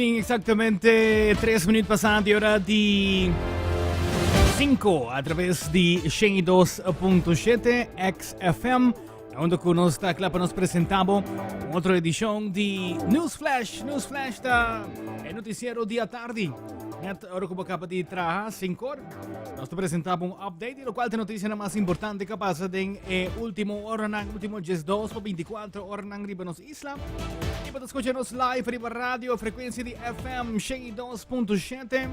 tin exactamente 3 minuut pasá di ora di 5 a través di 102.7 XFM. Unda ku nos ta kla pa nos presentabo otro edishon di News Flash. News Flash ta e noticiero di tardi. Net ora ku bo kaba di traha, 5 or. Nos ta presentabo un update di lo cual ta noticia mas importante que pasa den e último oranan, último 12 pa 24 oranan riba nos isla. Y pa escucha nos live riba radio frecuencia di FM 102.7.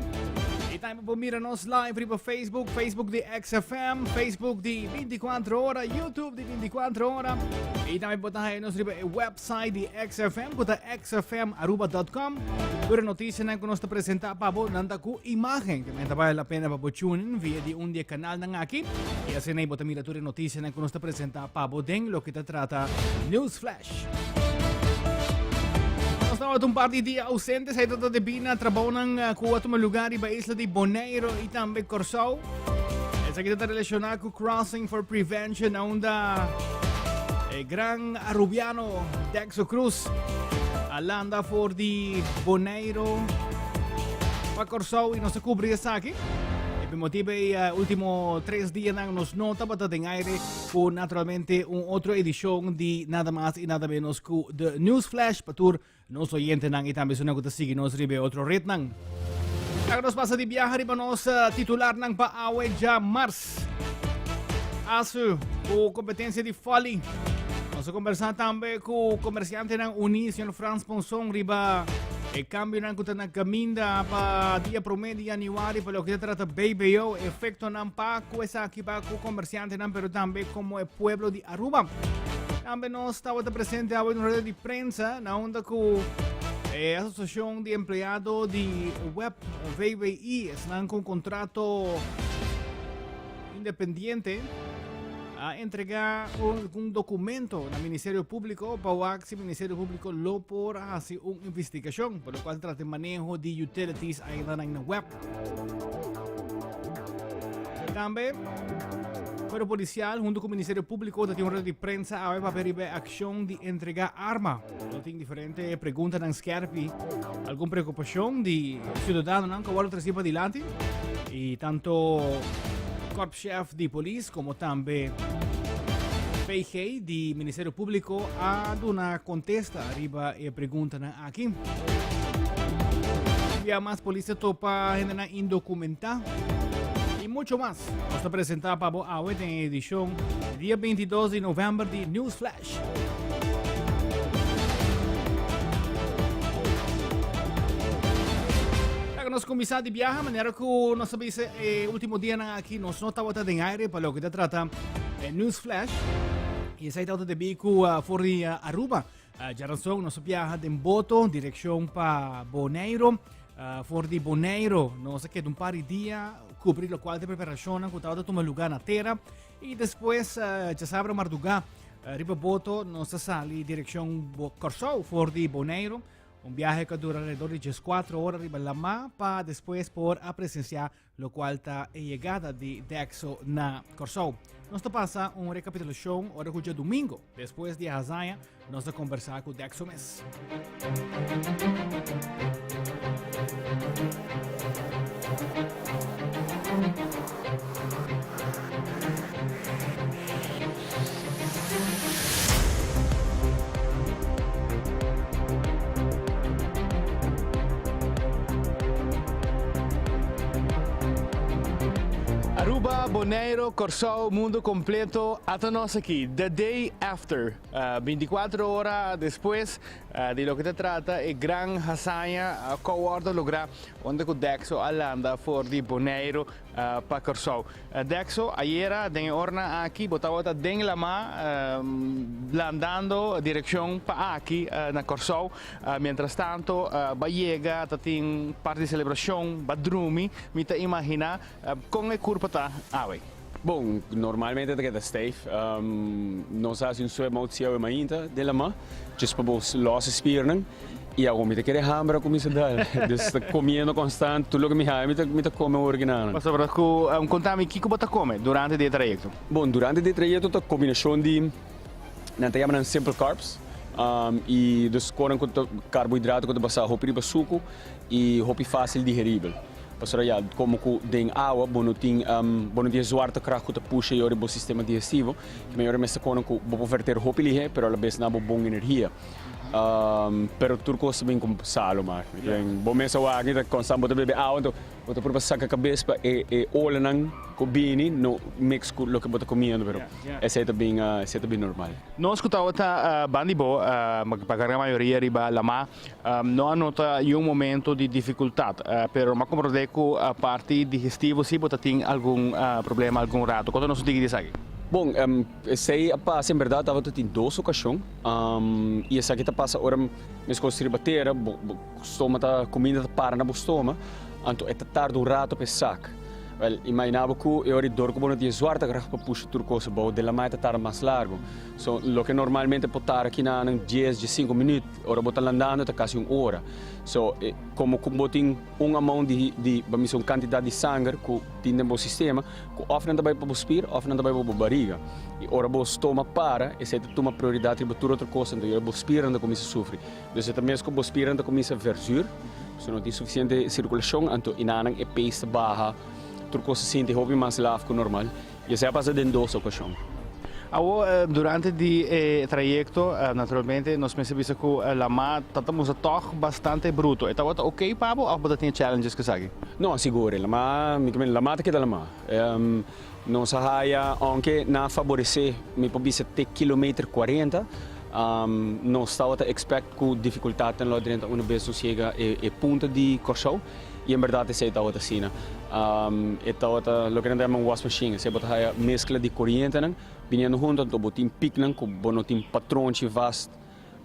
Y tambe por mira nos live riba Facebook, Facebook di XFM, Facebook di 24 ora, YouTube di 24 ora. Y tambe por haya nos riba e website di XFM, ku ta xfmaruba.com. Tur noticianan ku nos ta presenta pa bo, nan ta ku imagen, ke men ta vale la pena pa bo tune in via di un di e kanalnan aki. Y asina bo ta mira tur e noticianan ku nos ta presenta pa bo den loke ta trata News Flash. Nos tabata un par di dia ausente, esei ta debí na trabounan eh, ku a tuma lugar riba isla di Bonaire i tambe Kòrsou. Esaki ta relashoná ku Crossing for Prevention, unda e gran arubiano Dexo Cruz a landa for di Bonaire pa Kòrsou i nos a kubri esaki. E pa motibu ei eh, último tres dianan nos no tabata den aire Cu naturalmente un otro edicion di nada mas y nada menos cu The News Flash pa tur nos oyentenan y tambe esunnan cu ta sigui nos riba e otro rednan. Laga nos pasa di biaha riba nos eh, titularnan pa awe djamars. Asu cu competencia di Folly. Nos a conversa tambe cu comerciantenan uni, señor Frans Ponson, riba e cambionan cu ta na caminda pa dia prome di januari pa loke ta trata BBO, efectonan pa cu esaki pa cu comerciantenan pero tambe como e pueblo di Aruba. Tambe nos tabata presente awe en rueda di prensa na unda cu e Asociacion di Empleado di Web VWI, esnan con contrato independiente, a entrega un, un documento na Ministerio Publico pa wak si Ministerio Publico lo por haci un investigacion, por lo cual se trata de maneho di utilities ainda na web. Tambe, Cuerpo Policial junto cu Ministerio Publico ta tin un rueda di prensa awe pa riba e accion di entrega arma. Lo tin diferente preguntanan skerpi, algun preocupacion di ciudadanonan cu a wordo treci padilanti. Y tanto Korpschef di Polis como tambe PG di Ministerio Publico a duna contesta riba e preguntanan Aki. Bia mas polis ta topa hendenan indocumentá y mucho mas. Nos ta presenta pa bo awe den e edicion di dia 22 di november di News Flash. Laga nos kuminsá di biaha manera ku nos a bisa e último dianan aki nos no tabata den aire pa loke ta trata e News Flash. Y esei tabata debí ku uh, for di uh, Aruba Djaranson nos a biaha den boto direkshon pa Boneiro. For di Boneiro nos a keda un par di dia kubri lokual ta e preparashonnan ku tabata tuma lugá na tera i despues djasabra mardugá riba boto nos a sali direkshon Kòrsou for di Boneiro. Un biahe ku a dura alrededor di dieskuatro ora riba lamá pa despues por a presensiá Lokual ta e yegada di Dexo na Kòrsou. Nos ta pasa un rekapitulashon ora ku djadumingo, despues di e hazaña, nos ta kombersá ku Dexo mes. Aruba, Bonaire, Kòrsou, mundo kompleto ata nos aki the day after, binticuatro ora despues di loke ta trata e gran hazaña ku a wòrdu lográ unda ku Dexo a landa for di Bonaire pa Kòrsou. Dexo, ayera den e oranan aki bo tabata den lamá landando direkshon pa aki na Kòrsou. Mientras tanto ba yega ta tin parti di selebrashon, ba drumi. Mi ta imaginá kon e kurpa ta awe. Bon, normalmente ta keda stijf. Nos a hasi un swemouth si awe mainta den lamá, just pa bo lòs e spiernan. I awor mi ta kere hamber a kuminsá dal. Dus ta komiendo konstant, tur loke mi haya mi ta mi ta kome awor kinanan. Pasobra ku konta mi kiko bo ta kome durante di e trayekto? Bon, durante di e trayekto ta kombinashon di nan ta yama nan simple carbs. I dus konan ku ta karbohidrato ku ta basá hopi riba suku i hopi fásil digeribel. Pasobra ya, komo ku den awa bo no tin bo no tin e zwaartekracht ku ta pusha yori bo sistema digestivo, ki mayoria mester konan ku bo por verter hopi lihé pero alabes na bo bon energia. Pero tur kos ta bin ku salo maar. Bo mes a wak ta konstant bo ta bebe awa anto bo ta purba saka kabes pa e e olanan ku bini no mix ku loke bo ta komiendo pero esei ta bin esei ta bin normal. Nos ku tabata banda di bo pa gran mayoria riba lamá no a nota yun momento di difikultat pero mi a komprondé ku parti digestivo si bo ta tin algun problema algun rato. Konta nos un tiki di esaki. Bon, esei a pasa en bèrdat tabata tin dos okashon i esaki ta pasa ora meskos riba tera bo bo stoma ta kuminda ta para na bo stoma anto e ta tarda un rato pa e sak. Wèl, imaginá bo ku e ora di dor ku bo no tin e zwaartekracht pa pusha tur kos abou den lamai ta tarda mas largu. So, loke normalmente por tarda kinanan dies, diesinku minüt, ora bo ta landando ta kasi un ora. So, komo ku bo tin un amount di, di, ba misa un kantidat di sanger ku tin den bo sistema, ku òf nan ta bai pa bo spir òf nan ta bai pa bo bariga. I ora bo stoma para, esei ta tuma prioridat riba tur otro kos, anto bo spirnan ta kuminsá sufri. Dus e ta mes ku bo spirnan ta kuminsá verzuur, so no tin sufisiente sirkulashon, anto inanan e pees ta baha, tur kos ta sinti hopi mas laf ku normal. I esei a pasa den dos okashon. Awor, durante di e trayekto, naturalmente nos mester bisa ku lamá ta ta mustra tòg bastante bruto. E tabata okey pa bo òf bo ta tin challenges ku esaki? No, sigur. E lamá, mi ke men, lamá ta keda lamá. Nos a haya, aunke nan a faboresé, mi por bisa te kilometer 40, nos tabata expect ku difikultatnan lo a drenta una bes nos yega e punta di Kòrsou, i en bèrdat esei tabata asina. E tabata loke nan ta yama un wasmachine, esei bo ta haya meskla di korientenan biniendo huntu, anto bo tin piknan ku bo no tin patronchi vast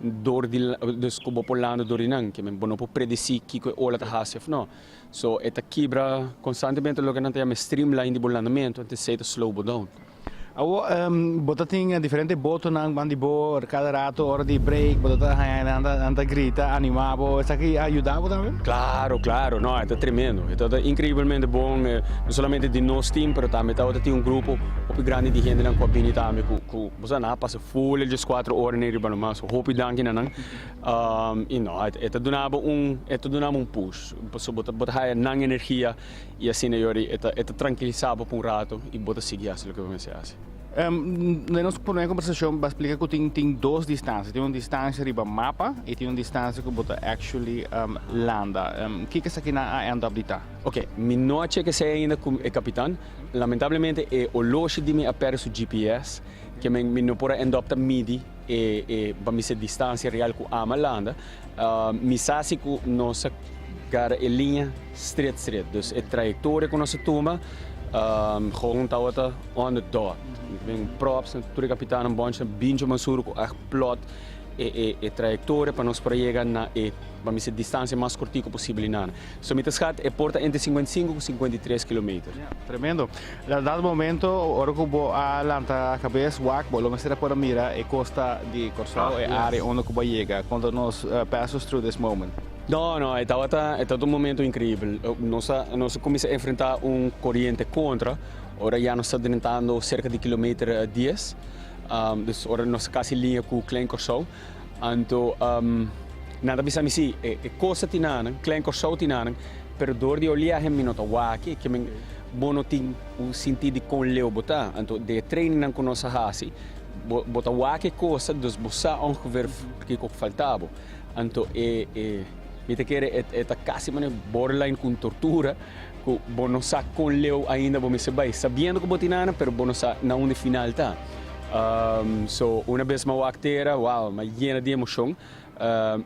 dor di, dus ku bo por landa dor di nan, ke men bo no por predesí kiko e ola ta hasi òf no. So e ta kibra konstantemente loke nan ta yama e streamline di bo landamentu, anto esei ta slow bo down. Awor, bo ta tin diferente botonan ban di bo kada rato ora di break, bo ta haña nan ta nan ta grita, anima bo, esaki a yuda bo tambe? Claro, claro, no, e ta tremendo, e ta increiblemente bon, no solamente di nos team, pero tambe tabata tin un grupo hopi grandi di hendenan cu a bini tambe cu cu bo sa nan a pasa full e diescuatro ora nei riba nomás, so hopi danki na nan. Y no, e ta duna bo un, e ta duna bo un push, pasobra bo ta bo ta haya nan energia y asina yori e ta e ta trankilisa bo pa un rato y bo ta sigui hasi loke bo mester hasi. Den nos prome kombersashon bo a splika ku tin tin dos distansia, tin un distansia riba mapa y tin un distansia ku bo ta actually landa. Kiko esakinan a end up di ta? Ok, mi no a cheke esei ainda ku e kapitan. Lamentablemente e oloshi di mi a perde su GPS, ke men mi no por a end up ta midi e e pa mi se distancia real cu ama landa, mi sa si cu nos a gara e liña stret stret, dus e trayectoria cu nos a tuma gewoon tawata on the dot. Mi ta bin props na tur e capitannan bonchi na Bincho Mansur cu a plot e e e trayectoria pa nos por a yega na e pa mi se distancia mas cortico posibel y nana. So mi ta schat e por ta entre 55 cu 53 kilometer. Tremendo. Na dado momento ora ku bo a lanta kabes wak bo lo mester a por a mira e kosta di Kòrsou, e área unda ku bo a yega. Konta nos pass us through this moment. No, no, e tabata e tabata un momento increibel. Nos a nos a kuminsá enfrentá un koriente kontra ora ya nos ta drentando serka di kilometer dies. Dus ora nos a kasi liña ku Klein Kòrsou. Anto nan ta bisa mi si e e kosta tin anan, Klein Kòrsou tin anan, pero dor di oleahe mi no ta wak e ke men bo no tin un sinti di kon leu bo ta. Anto den e trainingnan ku nos a hasi bo bo ta wak e kosta dus bo sa ongeveer kiko ku falta bo. Anto e e mi ta kere e e ta kasi manera borderline ku un tortura ku bo no sa kon leu ainda bo mester bai sabiendo ku bo tin anan pero bo no sa na unda e final ta. So una bes mi a wak tera, wow, mi a yena di emocion.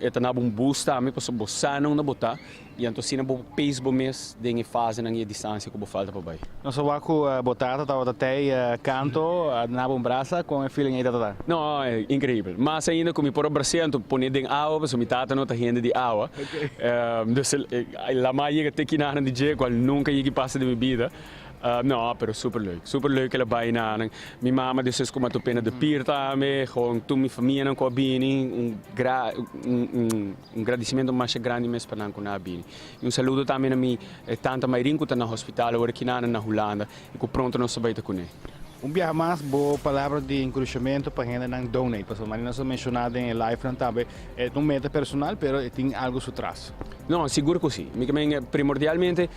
E ta naba un boost tambe pasobra bo sa na unda bo ta y anto asina bo por pace bo mes den e fasenan y e distancia cu bo falta pa bay. Nos a wak cu bo tata tabata tey canto, a naba un brasa, con e feeling ey tabata? No, increibel. Mas ainda cu mi por a bras'é anto pone den awa pasobra mi tata no ta hende di awa. Dus lama a yega te kinanan di dje cual nunca yegi pasa den mi bida. No, pero super leuk. Super leuk el a bai na nan. Mi mama despues ku mi a top'é na de pier tambe, gewoon tur mi famianan ku a bini, un gra un un un gradisimentu masha grandi mes pa nan ku nan a bini. I un saludo tambe na mi tanta Mayrin ku ta na hospital awor aki nan na Hulanda i ku pronto nos ta bai ta kuné. Un biaha mas bo palabra di enkurashamentu pa hendenan donate, pasobra manera nos a menshoná den e livenan tambe, e ta un meta personal pero e tin algu su tras. No, sigur ku si. Mi ke men primordialmente,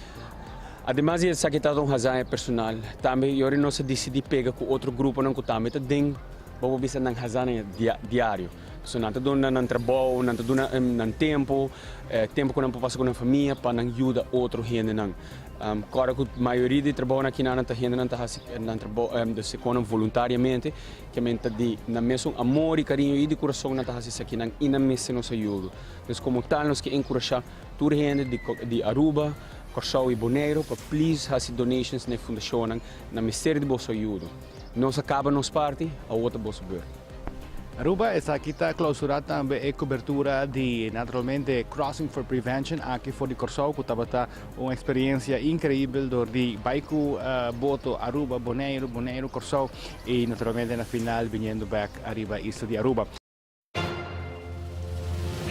ademas di esaki ta un hazaña personal, tambe yori nos a disidí pega ku otro gruponan ku tambe ta den, bo por bisa, nan hazaña diario. So nan ta duna nan trabou, nan ta duna nan tempu, tempu ku nan por pasa ku nan famia pa nan yuda otro hendenan. Kòrda ku mayoria di trabounan akinan ta hendenan ta hasi nan trabou dus e konan voluntariamente, ke men ta di nan mesun amor i kariño i di kurason nan ta hasi esakinan i nan mester nos ayudo. Dus komo tal nos ke enkurashá tur hende di di Aruba, Kòrsou i Boneiru pa please hasi donations na e fundashonnan, nan mester di boso ayudo. Nos a kaba nos parti, awor ta boso beurt. Aruba, esaki ta clausura tambe e cobertura di naturalmente Crossing for Prevention aki for di Corsou cu tabata un experiencia increibel door di bay cu boto Aruba, Boneiru, Boneiru, Corsou y naturalmente na final biniendo bek ariba isla di Aruba.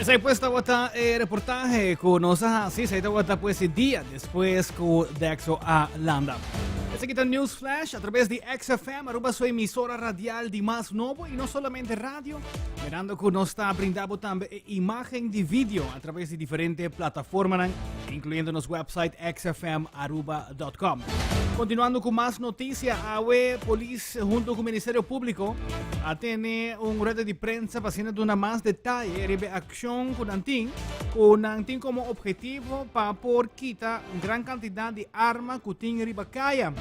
Esei pues tabata e reportahe ku nos a hasi. Esei tabata pues e dia despues ku Dexo a landa. Esaki ta News Flash a través di XFM, Aruba su emisora radial di mas nobo y no solamente radio, mirando ku nos ta brindabo tambe e imagen di video a través di diferente plataformanan, incluyendo nos website xfmaruba.com. Continuando ku mas noticia, awe polis Hunto cu Ministerio Publico a tene un rueda di prensa pa asina duna mas detaye riba e accion cu nan tin, cu nan tin como objetivo pa por kita un gran cantidad di arma cu tin riba caya.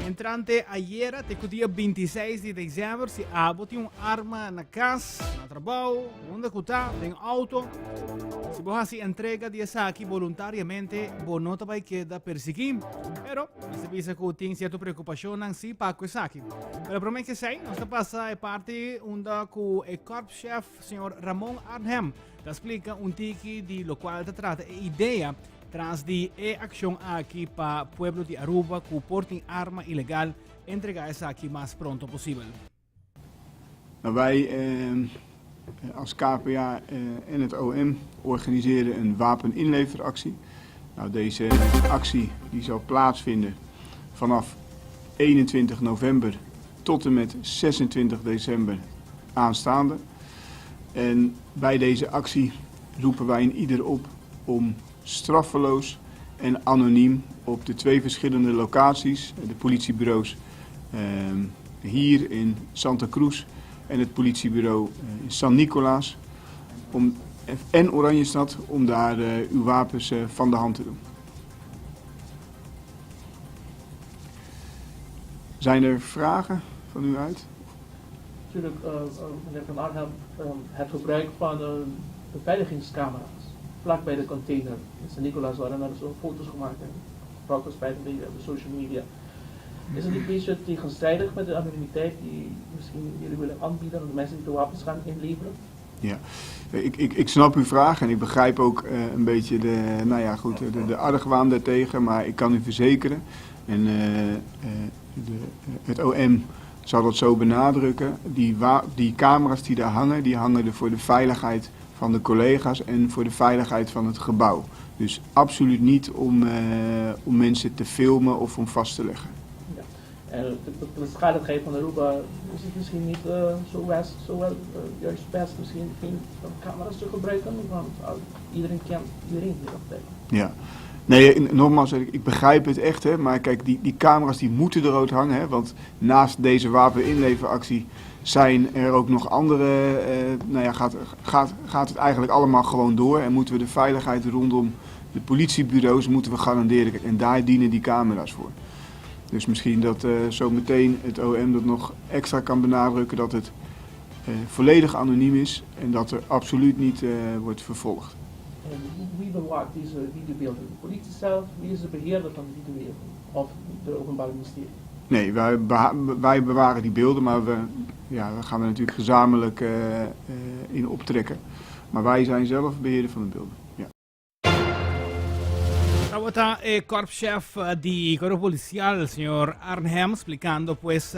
Entrante ayera te cu dia 26 di december si abo tin un arma na cas, na trabao, unda cu ta, den auto, si bo haci entrega di esaki voluntariamente bo no ta bay keda persegui. Pero Mester bisa ku tin sierto preokupashonnan sí pa ku esaki. Pero promé ke esei, nos ta pasa e parti unda ku e korpschef, señor Ramon Arnhem, ta splika un tiki di lokual ta trata e idea tras di e akshon aki pa pueblo di Aruba ku por tin arma ilegal entregá esaki mas pronto posibel. Wij als KPA en het OM organiseren een wapeninleveractie. Nou, deze actie die zal plaatsvinden vanaf 21 november tot en met 26 december aanstaande. En bij deze actie roepen wij een ieder op om straffeloos en anoniem op de twee verschillende locaties, de politiebureaus hier in Santa Cruz en het politiebureau in San Nicolaas om, en Oranjestad om daar uw wapens van de hand te doen. Zijn er vragen van u uit? Natuurlijk, meneer Van Arnhem, het gebruik van beveiligingscamera's vlak bij de container in San Nicolaas waren er zo foto's gemaakt en vooral verspreid een beetje op de social media. Is het een beetje tegenstrijdig met de anonimiteit die misschien jullie willen aanbieden aan de mensen die de wapens gaan inleveren? Ja, ik, ik, ik snap uw vraag en ik begrijp ook een beetje de, nou ja, goed, de, de argwaan daartegen, maar ik kan u verzekeren, en de, het OM zal dat zo benadrukken, die, die camera's die daar hangen, die hangen er voor de veiligheid van de collega's en voor de veiligheid van het gebouw. Dus absoluut niet om, om mensen te filmen of om vast te leggen. Ja. En de, de kleinschaligheid van Aruba is het misschien niet zo, best, zo wel, juist best misschien geen camera's te gebruiken, want iedereen kent iedereen hier op de Ja. Nee, nogmaals, ik begrijp het echt, hè, maar kijk, die, die camera's die moeten er ook hangen, hè, want naast deze wapeninleveractie zijn er ook nog andere, nou ja, gaat, gaat, gaat het eigenlijk allemaal gewoon door en moeten we de veiligheid rondom de politiebureaus moeten we garanderen. Kijk, en daar dienen die camera's voor. Dus misschien dat zo meteen het OM dat nog extra kan benadrukken dat het volledig anoniem is en dat er absoluut niet wordt vervolgd. En wie bewaakt deze videobeelden? De politie zelf? Wie is de beheerder van de videobeelden? Of het Openbaar Ministerie? Nee, wij, wij bewaren die beelden, maar we, ja, we gaan er natuurlijk gezamenlijk in optrekken. Maar wij zijn zelf beheerder van de beelden. Ja. Tabata e korpschef di Cuerpo Policial, señor Arnhem, splicando pues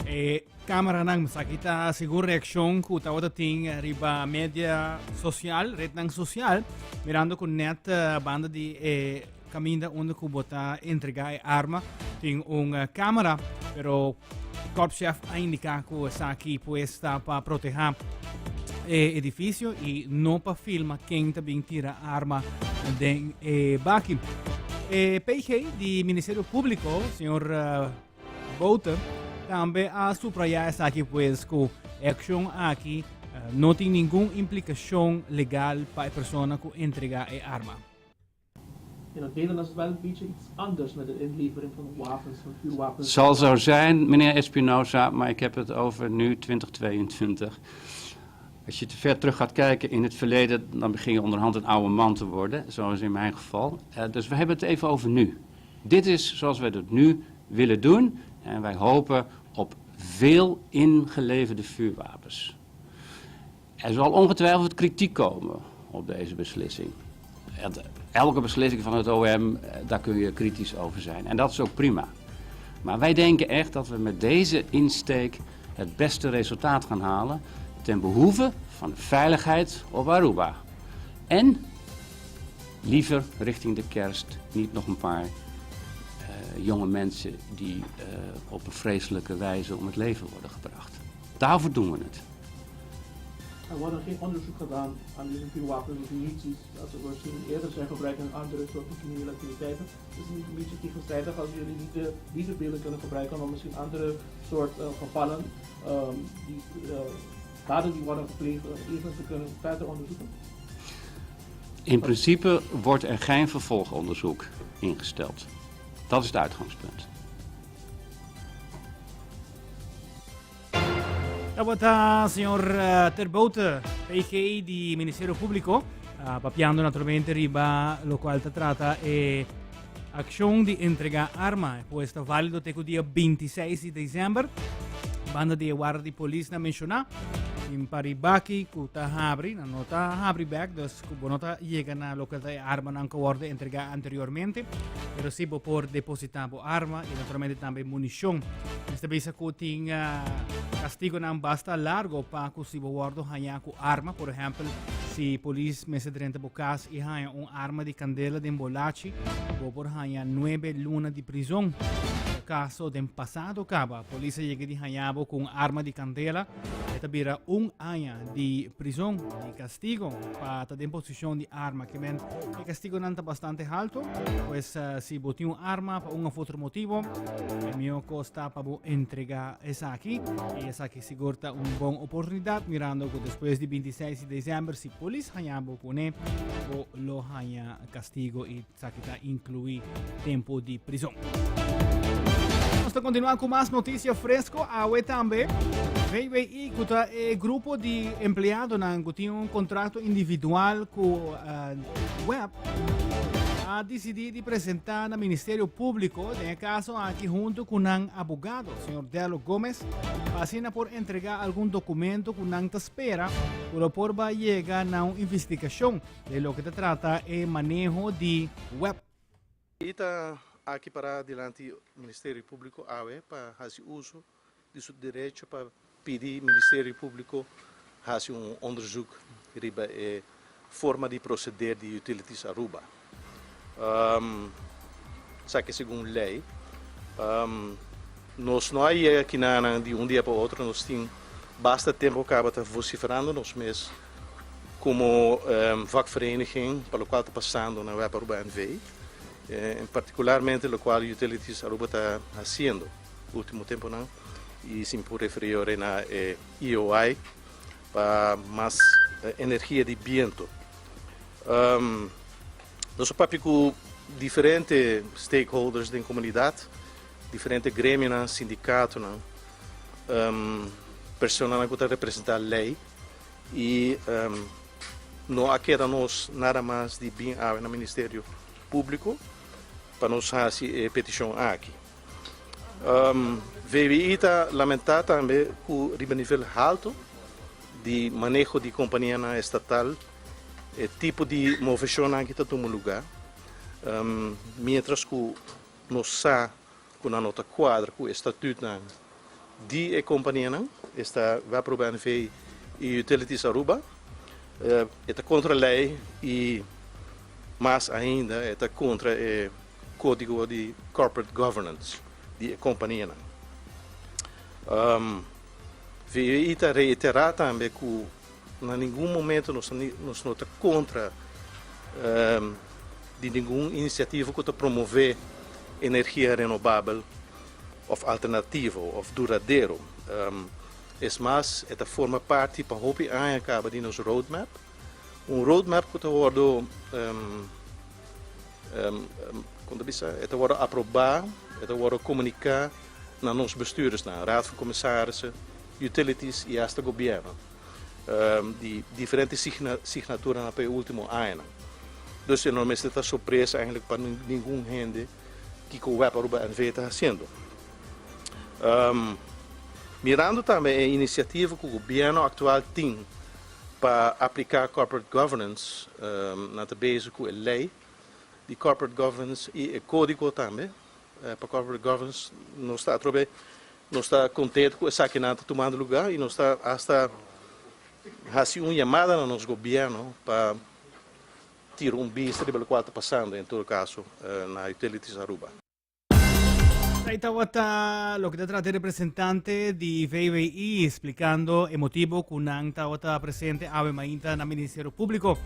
e cameranan. Esaki ta sigur reaccion cu tabata tin riba media social, rednan social, mirando cu net banda di e caminda unda cu bo ta entrega e arma. tin un camera, pero Korpschef a indica cu esaki pues ta pa proteha e edificio y no pa filma ken ta bin tira arma den e baki. E PG di Ministerio Publico, señor eh, Bouter, tambe a subraya esaki pues cu e accion aki eh, no tin ningun implicacion legal pa e persona cu entrega e arma. In het Nederlands is het wel een beetje iets anders met de inlevering van wapens, van vuurwapens. Zal zo zijn, meneer Espinosa, maar ik heb het over nu 2022. Als je te ver terug gaat kijken in het verleden, dan begin je onderhand een oude man te worden, zoals in mijn geval. Dus we hebben het even over nu. Dit is zoals wij dat nu willen doen en wij hopen op veel ingeleverde vuurwapens. Er zal ongetwijfeld kritiek komen op deze beslissing. Elke beslissing van het OM, daar kun je kritisch over zijn. En dat is ook prima. Maar wij denken echt dat we met deze insteek het beste resultaat gaan halen ten behoeve van de veiligheid op Aruba. En liever richting de kerst niet nog een paar jonge mensen die op een vreselijke wijze om het leven worden gebracht. Daarvoor doen we het. Er wordt geen onderzoek gedaan aan deze vuurwapens of munities, als ze misschien eerder zijn gebruikt in andere soorten criminele activiteiten. Het is niet een beetje tegenstrijdig als jullie niet deze beelden kunnen gebruiken, maar misschien andere soort gevallen, die daden die worden gepleegd, even te kunnen verder onderzoeken? In principe wordt er geen vervolgonderzoek ingesteld. Dat is het uitgangspunt. Tabata señor Terbote, PG di Ministerio Público, papiando naturalmente riba locual ta trata e accion di entrega arma. Pues ta válido te cu dia 26 di december. Banda di e guarda di polis na menciona. In paribaki cu ta habri, na no ta habri back, dus cu bo no ta yega na loke ta e armanan cu worde entrega anteriormente. Pero si bo por deposita bo arma y naturalmente tambe municion. Mester bisa cu tin castigonan basta largo pa cu si bo wordo haya cu arma. Por ehempel, si polis mester drenta bo cas y haya un arma di candela den bo lachi, bo por haya nuebe luna di prizon. Caso den pasado caba, polis a yega di haya bo cu un arma di candela, e ta bira un aña di prizon, di castigo, pa ta den posicion di arma. Ke men e castigonan ta bastante halto, pues si bo tin un arma pa un of otro motibo, e mihor cos ta pa bo entrega esaki. Y esaki sigur ta un bon oportunidad, mirando cu despues di 26 di december, si polis haña bo cune, bo lo haña castigo y esaki ta inclui tempo di prizon. Nos ta continua cu mas noticia fresco. Awe tambe, VWI, cu ta e grupo di empleadonan cu tin un contrato individual cu web, a dicidi di presenta na Ministerio Publico, den e caso aki hunto cu nan abogado, señor Dello Gomez, pa asina por entrega algun documento cu nan ta spera cu lo por ba yega na un investigacion Den loke ta trata e maneho di web. E ta aki pará dilanti Ministerio Públiko awe pa hasi uso di su derecho pa pidi Ministerio Públiko hasi un onderzoek riba e forma di proseder di Utilities Aruba. Esaki segun lei. Nos no a yega kinanan di un dia pa otro, nos tin basta tempo kaba ta vociferando nos mes Como vakvereniging pa locual ta pasando na Web Aruba NV, en particularmente locual Utilities Aruba ta haciendo ultimo temponan y sin por referi ora na e EOI pa mas energia di biento. Nos a papia cu diferente stakeholders den comunidad, diferente gremionan, sindicatonan, personanan cu ta representa ley. I no a keda nos nada mas di bin awe na Ministerio Públiko pa nos hasi e petishon aki. VWI ta lamentá tambe ku riba nivel haltu di maneho di kompanianan estatal e tipo di moveshonnan aki ta tuma lugá, miéntras ku nos sa ku nan no ta kuadra ku e statutnan di e kompanianan, esta Web Aruba NV i Utilities Aruba. E ta kontra lei i mas ainda e ta kontra e kódigo di corporate governance. di e kompanianan. VWI ta reiterá tambe ku na ningun momento nos nos no ta kontra di ningun inisiativa ku ta promové energia renobabel òf alternativo òf duradero. Es mas, e ta forma parti pa hopi aña kaba di nos roadmap. Un roadmap ku ta wòrdu kon ta bisa, e ta wòrdu aprobá, e ta wòrdu komuniká na nos bestuurdersnan, Raad van Commissarissen, utilities i asta gobièrnu, di diferente signaturanan pa e último añanan. Dus e no mester ta sorpresa eigenlijk pa ningun hende kiko web Aruba NV ta hasiendo. Mirando tambe e inisiativa ku gobièrnu aktual tin pa apliká corporate governance, nan ta bezig ku e lei di corporate governance i e kódigo tambe pa corporate governance. Nos ta atrobe, nos ta kontentu ku esakinan ta tumando lugá i nos ta asta hasi un yamada na nos gobièrnu pa tira un bista riba lokual ta pasando en todo kaso na Utilities Aruba. Esei tabata loke ta trata e representante di VWI splikando e motibo ku nan tabata presente awe mainta na Ministerio Públiko.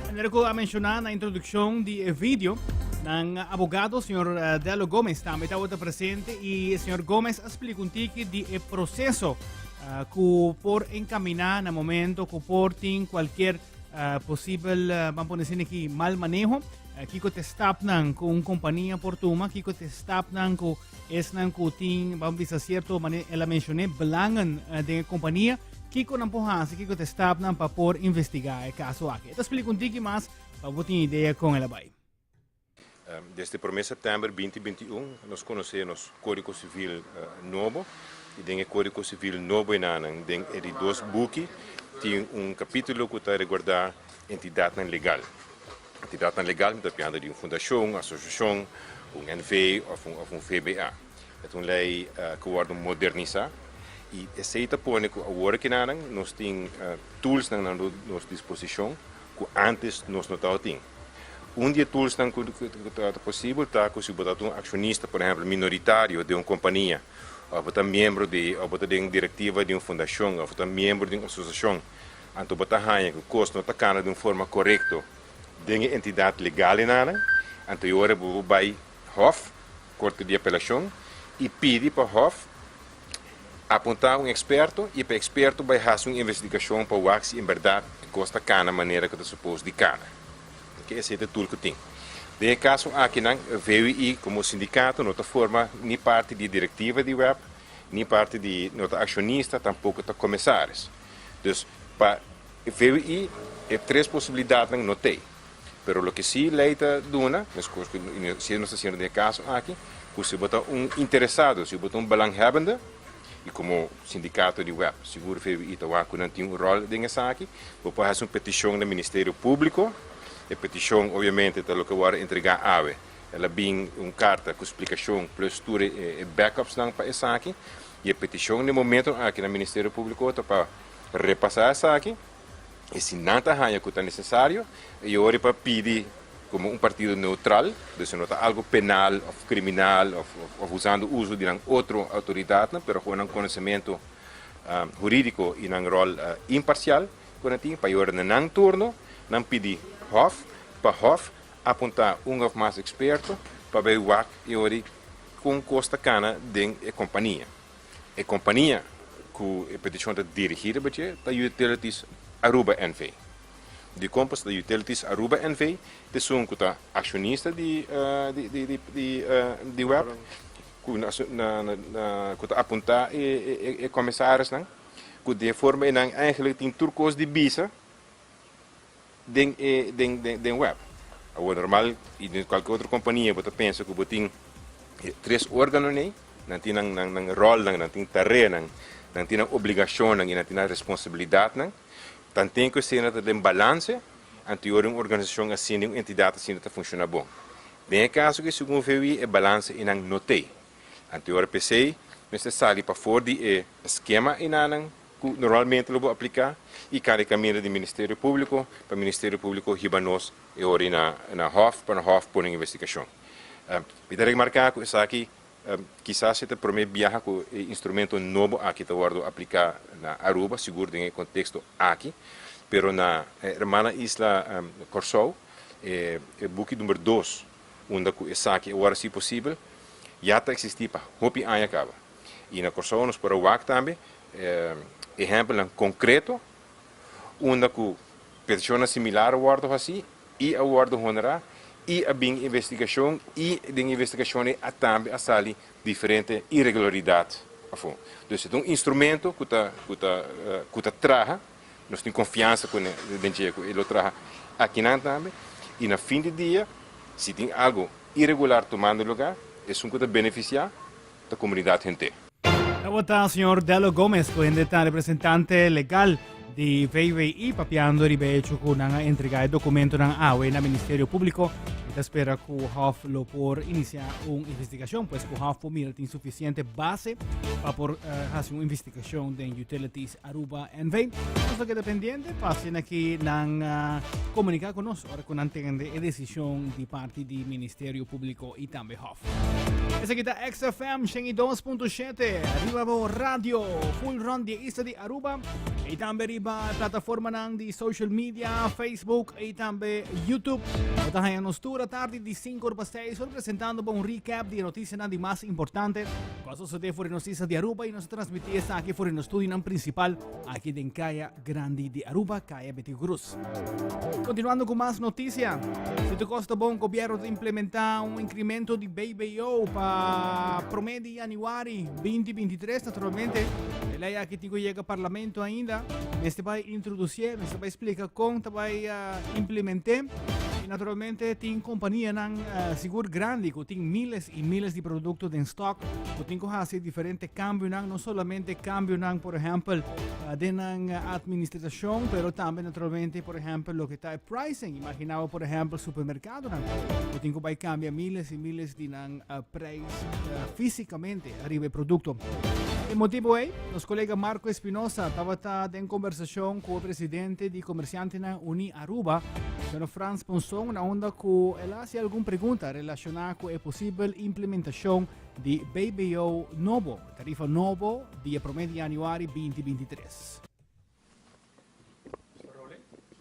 Manera ku a menshoná na introdukshon di e video, nan abogado señor eh, Delo Gomez tambe tabata presente i señor Gomez a splika un tiki di e proseso eh, ku por encaminá na momento ku por tin kualkier eh, posibel, eh, ban pone asina aki, mal maneho. Eh, kiko te stapnan ku un kompania por tuma, kiko te stapnan ku esnan ku tin, ban bisa cierto manera, el a menshoné, belangen eh, den e kompania, kiko nan por hasi, kiko te stapnan pa por investigá e kaso aki. E ta splika un tiki mas pa bo tin idea kon el a bai. Desde promé sèptèmber 2021 nos konosé nos Kódigo Sivil nobo i den e Kódigo Sivil nobo enanan den e di dos buki tin un kapítulo ku ta reguardá entidatnan legal. Entidatnan legal mi ta pianda di un fundashon, asosiashon, un NV òf un òf un VBA. E ta un lei ku wòrdu modernisá i esei ta pone ku awor akinanan nos tin toolsnan na nos disposishon ku ántes nos no tabatin. Un di e toolsnan ku ta posibel ta ku si bo ta un akshonista, por ehèmpel minoritario den un kompania, òf bo ta miembro di òf bo ta den direktiva di un fundashon òf bo ta miembro di un asosiashon, anto bo ta haña ku kos no ta kana di un forma korekto den e entidat legal enanan, anto e ora bo por bai Hof, Korte di Apelashon, i pidi pa Hof apuntá un eksperto i pa e eksperto bai hasi un investigashon pa wak si en bèrdat e kos ta kana manera ku ta supos di kana. Oke, esei ta e tul ku tin. Den e kaso akinan, VUI komo sindikato no ta forma ni parti di e direktiva di web, ni parti di, no ta akshonista, tampoko ta komisaris. Dus pa VUI e tres posibilidatnan no t'ei. Pero loke si lei ta duna, meskos ku si nos ta hasiendo den e kaso aki, ku si bo ta un interesado, si bo ta un belanghebbende, i komo sindikato di web, sigur VWI ta wak ku nan tin un ròl den esaki, bo por hasi un petishon na Ministerio Públiko. E petishon obviamente ta loke wòrdu entregá awe. El a bin un karta ku splikashon plus tur e backupsnan pa esaki. I e petishon den momento aki na Ministerio Públiko ta pa repasá esaki. I si nan ta haña ku ta nesesario, e ora pa pidi komo un partido neutral, dus no ta algu penal òf kriminal òf òf usando uso di nan otro outoridatnan, pero ku nan konosementu hurídiko i nan ròl imparsial ku nan tin, pa e ora na nan turno nan pidi hòf pa hòf apuntá un òf mas eksperto pa bai wak e ora kon kos ta kana den e kompania. E kompania ku e petishon ta dirigí riba dje ta Utilities Aruba NV. Dikon pasobra ta Utilities Aruba NV ta esun ku ta akshonista di di web ku ku ta apuntá e komisarisnan ku den e forma einan eigentlik tin tur kos di bisa den e den den web. Awor normal y den cualkier otro compania bo ta pensa cu bo tin e tres organonan ey, nan tin nan nan nan rolnan, nan tin tareanan, nan tin nan obligacionnan y nan tin nan responsabilidadnan. Tanten cu esey no ta den balance, anto ora un organisacion asina, un entidad asina ta funciona bon. Den e caso aki segun VWI e balance eynan no t'ey. Anto ora p'esey mester sali pafor di e skema eynanan ku normalmente lo bo apliká i kada kaminda di Ministerio Públiko pa Ministerio Públiko hiba nos e ora na na Hof pa na Hof pone un investigashon. Mi ta remarká ku esaki Kisas e ta promé biaha ku e instrumento nobo aki ta wòrdu apliká na Aruba, sigur den e konteksto aki, pero na e hermana isla Kòrsou e buki number dos unda ku esaki a wòrdu hasi posibel ya ta eksistí pa hopi aña kaba. I na Kòrsou nos por a wak tambe ehèmpelnan konkreto unda ku petishonnan similar a wòrdu hasi i a wòrdu honorá i a bin investigashon i den investigashon ei a tambe a sali diferente iregularidat afó. Dus e ta un instrumento ku ta ku ta ku ta traha, nos tin konfiansa ku den dje ku e lo traha akinan tambe i na fin di dia si tin algu iregular tumando lugá esun ku ta benefisiá ta komunidat henter. Tabata señor Dello Gomez ku hende ta representante legal di VWI papiando riba e hecho ku nan a entrega e dokumentonan awe na Ministerio Públiko i ta spera ku Hof lo por inisiá un investigashon, pues ku Hof por mira tin sufisiente base pa por hasi un investigashon den Utilities Aruba NV. Nos lo keda pendiente pa asina ki nan komuniká ku nos ora ku nan tende e desishon di parti di Ministerio Públiko i tambe Hof. Esaki ta XFM 102.7 riba bo radio full rond di isla di Aruba y tambe riba plataformanan di social media, Facebook y tambe YouTube. Bo ta haya nos tur tardi di 5 or pa 6 or presentando bo un recap di noticianan di mas importante cu a sucede for nos isla di Aruba y nos ta transmiti esaki for nos studionan principal aki den Caya Grandi di Aruba, Caya Betico Cruz. Continuando cu mas noticia. Si tu costa bon, gobierno ta implementa un incremento di BBO pa prome di januari 2023. Naturalmente, e ley aki tin cu yega parlamento ainda. Mester bay introducie, mester bay splica con ta bay uh, implemente. Y naturalmente tin companianan uh, sigur grandi cu tin miles y miles di producto den stock cu tin cu haci diferente cambionan, no solamente cambionan, por ehempel, uh, den nan administracion, pero tambe naturalmente, por ehempel, loke ta e pricing. Imaginabo, por ehempel, supermercadonan cu tin cu bay cambia miles y miles di nan uh, prijs uh, fisicamente ariba e producto. E motibo ei, nos colega Marco Espinosa tabata den conversacion cu e presidente di Comerciantenan Uní Aruba, señor Frans Ponson, na unda cu el a haci algun pregunta relaciona cu e posibel implementacion di BBO nobo, tarifa nobo di e prome di januari 2023.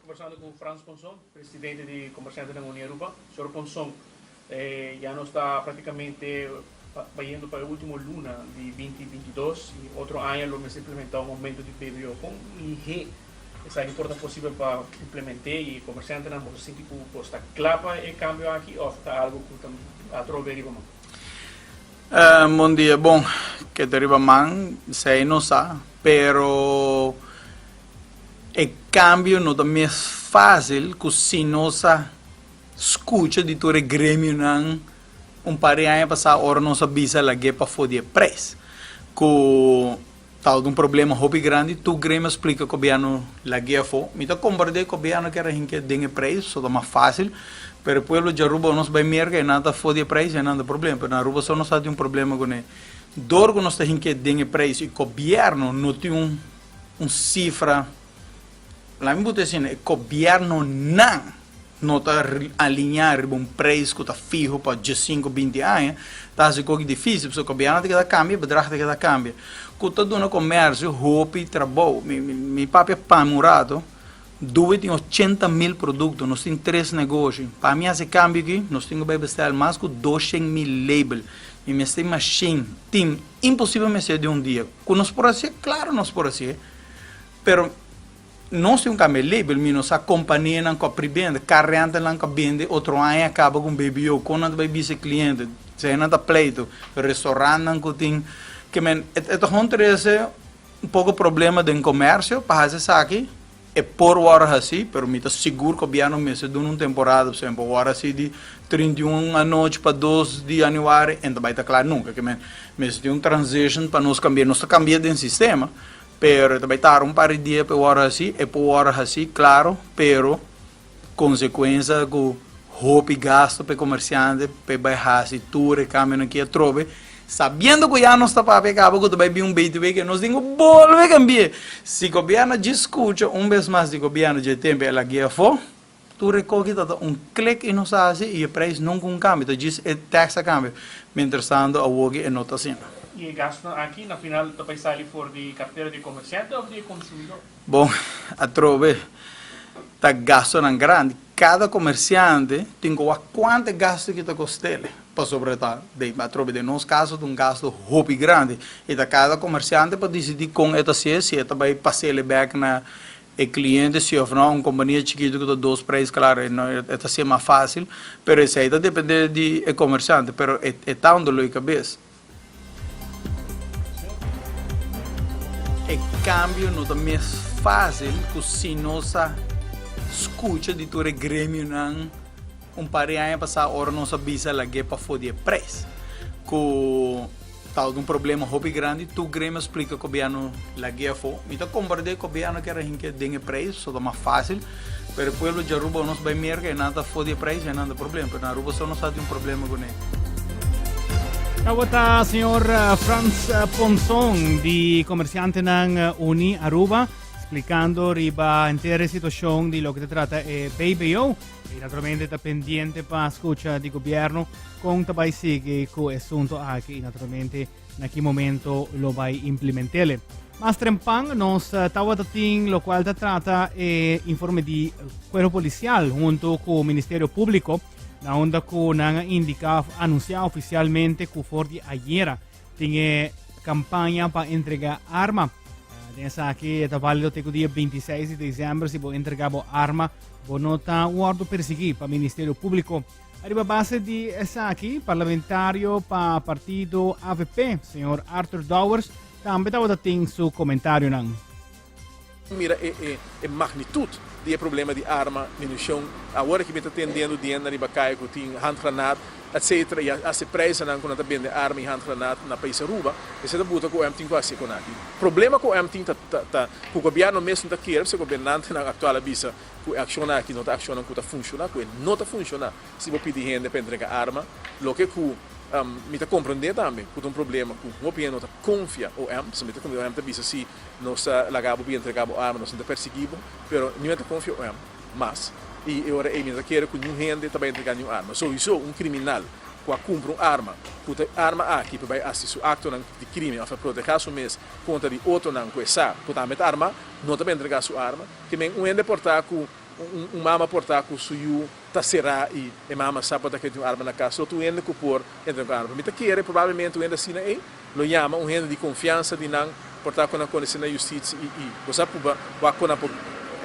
Conversando cu Frans Ponson, presidente di Comerciantenan Uní Aruba. Señor Ponson, ya nos ta practicamente bayendo pa e ultimo luna di 2022 y otro aña lo mester implementa un aumento di BBO. Con lihé esaki por ta posibel pa implemente y comerciantenan bo ta sinti cu bo sta cla pa e cambio aki of ta algo cu ta atrobe riba man? Bon dia, bon ke ta riba man esei no sa, pero e kambio no ta mes fásil ku si nos a skucha di tur e gremionan un par di aña pasá ora nos a bisa lag'é pafó di e preis ku tabata un problema hopi grandi, tur gremio a splika gobièrnu lag'é afó. Mi ta komprendé gobièrnu kier a hink'é den e preis, so ta mas fásil, pero e pueblo di Aruba nos bai Merka e nan ta afó di e preis e nan ta problema, pero na Aruba so nos ta tin un problema kuné. Dor ku nos ta hink'é den e preis i gobièrnu no tin un un sifra, laat mi buta asina, e gobièrnunan no ta aliñá riba un preis ku ta fiho pa diesinku, binti aña, ta hasi koki difísil, pasobra gobièrnu ta keda kambia, bedrag ta keda kambia, ku ta duna komersio hopi trabou. Mi mi papia pa mi un rato, Dube tin 80.000 produkto, nos tin tres negoshi. Pa mi hasi kambio aki, nos tin ku bai bestèl mas ku 200.000 label. Mi mester mashin, tim, imposibel mester den un dia. Ku nos por hasié? Klaro nos por hasié, pero Nos tin un cambia label, mi no sa companianan cu a pribende, car rentalnan cu a bende otro aña a caba cu un BBO, con nan ta bay bisa e cliente, esey nan ta pleito, restaurantnan cu tin, ke men e ta gewoon trece un poco problema den comercio pa haci esaki, e por worde haci, pero mi ta sigur gobierno mester duna un temporada, por ehemplo, worde haci di 31 anochi pa 2 di januari, en ta bay ta cla nunca, ke men mester tin un transition pa nos cambia, nos ta cambia den sistema, Pero e ta bai tarda un par di dia pa e wòrdu hasí. E por wòrdu hasí, klaro, pero konsekuensia ku hopi gastu pa e komersiante pa e bai hasi tur e kambionan ki atrobe, sabiendo ku ya nos ta papia kaba ku ta bai bin un BTW ke nos tin ku bolbe kambi'é. Si gobièrnu djis skucha un bes mas di gobièrnu dje tempu el a guia afó. Tur e koki ta ta un klik i nos a hasi i e prijs nunka un kambia, ta djis e tax a kambia. Mientrastanto awoki e no ta asina. I e gastunan aki na final ta bai sali for di kartera di e komersiante òf di e konsumidó? Bon, atrobe ta gastunan grandi. Kada komersiante tin ku wak kuantu e gastu ki ta kost'el, pasobra ta den atrobe den nos kaso ta un gastu hopi grandi i ta kada komersiante pa disidí kon e ta hasié, si e ta bai pas'el bèk na E cliente si of no, un compania chikito cu ta dos prijs claro e no e ta hacié mas facil, pero esey ta depende di e comerciante, pero e e ta un dolor di cabes. E cambio no ta mes facil cu si nos a scucha di tur e gremionan un par di aña pasa ora nos a bisa lag'é pafó di e prijs cu Tabata un problema hopi grandi, tur gremio a splica gobierno lag'e afo. Mi ta comprende gobierno kier a hinca den e prijs, so ta mas facil, pero e pueblo di Aruba nos bay merca e nan ta afo di e prijs e nan ta problema, pero na Aruba so nos a tin un problema cune. Tabata señor Frans Ponson di Comerciantenan Uni Aruba splicando riba henter e situacion di loke ta trata e BBO. Y naturalmente ta pendiente pa scucha di gobierno con ta bay sigui cu e asunto aki y naturalmente na ki momento lo bay implementele. Mas trempan nos eh, tawata tin lo cual ta trata e informe di cuerpo policial junto cu Ministerio Público na onda cu nan a indica anuncia oficialmente cu for di ayera tin e campaña pa entrega arma. Eh, den esaki ta válido te cu dia 26 di december si bo entrega bo arma Bo no ta wordo persegui pa Ministerio Publico. Ariba base di esaki, parlamentario pa partido avp, señor Arthur Dowers, tambe tabata tin su comentarionan. Mira e e e magnitud di e problema di arma, municion. Awor aki mi ta tendendo di hende riba caya cu tin handgranaat, etc. Y hasta e prijzennan cu nan ta bende arma y handgranaat na pais Aruba. Esey ta buta cu OM tin cu haci con aki. Problema cu OM tin ta ta Ku gobièrnu mes no ta kere, pasobra gobernantenan aktual a bisa ku e akshonnan aki no ta akshonnan ku ta funshoná, ku e no ta funshoná si bo pidi hende pa entrega arma. Loke ku mi ta komprendé tambe ku ta un problema ku hopi hende no ta konfia OM, pasobra mi ta komprendé OM ta bisa si nos ta laga bo bin entrega bo arma nos no ta persiguí bo, pero niun hende ta konfia OM mas i e ora ei mi no ta kere ku niun hende ta bai entrega niun arma. Souiso un kriminal ku a kumpra un arma ku ta e arma aki pa bai hasi su aktonan di krimen òf pa protehá su mes kontra di otronan ku e sa ku tambe ta armá, no ta entregá su arma. Ke men un hende por ta ku un mama por ta ku su yu ta será i e mama sa por ta ke tin un arma na kas. Lo tin un hende ku por entra ku arma. Mi ta kere probablemente un hende asina ei lo yama un hende di konfiansa di nan por ta ku nan konosé na yustisia i i bo sa puba wak ku nan por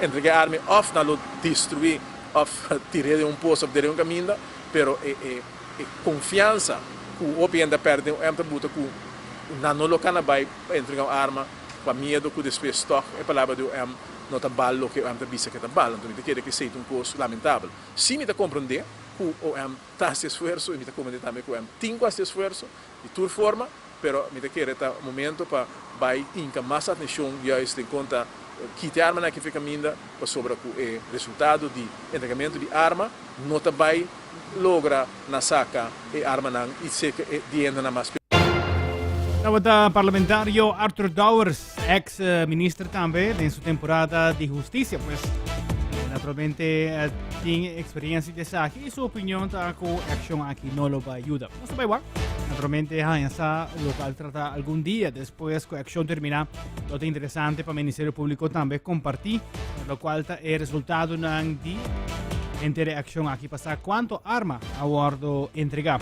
entregá e arma ei òf nan lo destruí òf tir'é den un pos òf der'é un kaminda. Pero e e e konfiansa ku hopi hende a pèrdè den un ta buta ku Nan no lo kana bai pa entrega un arma pa miedo ku despues tòg e palabra di OM no ta bal loke OM ta bisa ke ta bal. Anto mi ta kere ku esei ta un kos lamentabel. Sí mi ta komprendé ku OM ta hasi esfuerso i mi ta komprendé tambe ku OM tin ku hasi esfuerso di tur forma, pero mi ta kere ta momento pa bai hinka mas atenshon juist den kon ta kita e armanan aki for e kaminda pasobra ku e resultado di entregamentu di arma no ta bai logra na saka e armanan i seka e di hendenan mas Tabata parlamentario Arthur Dowers, ex minister tambe den su temporada di husticia, pues naturalmente tin experiencia di esaki y su opinion ta cu e accion aki no lo va ayuda. Nos ta bay wak. Naturalmente haña sa local trata algun dia despues cu e accion termina. Lo ta interesante pa Ministerio Publico tambe comparti locual ta e resultadonan di henter e accion aki pa sa cuanto arma a wordo entrega.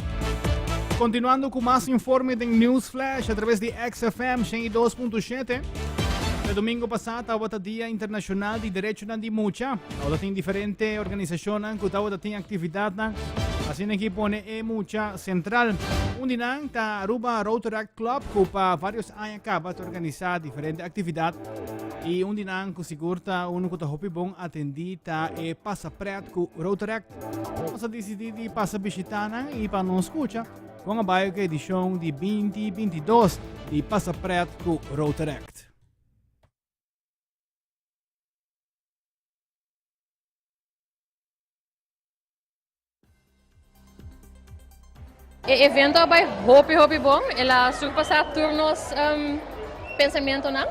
Continuando cu mas informe den News Flash a través di XFM 102.7. E domingo pasa tabata Dia Internacional di Derechonan di Mucha. Tabata tin diferente organisacionnan cu tabata tin actividadnan. Asina aki pone e mucha central. Un di nan ta Aruba Rotaract Club cu pa varios aña caba ta organisa diferente actividad. Y un di nan cu sigur ta uno cu ta hopi bon atendi ta e Pasa Pret cu Rotaract. Nos a dicidi di pasa bishita nan y pa nos scucha con a bay cu edicion di 2022 di Pasa Pret cu Rotaract. E evento a bai hopi hopi bon, el a surpasá tur nos pensamentonan.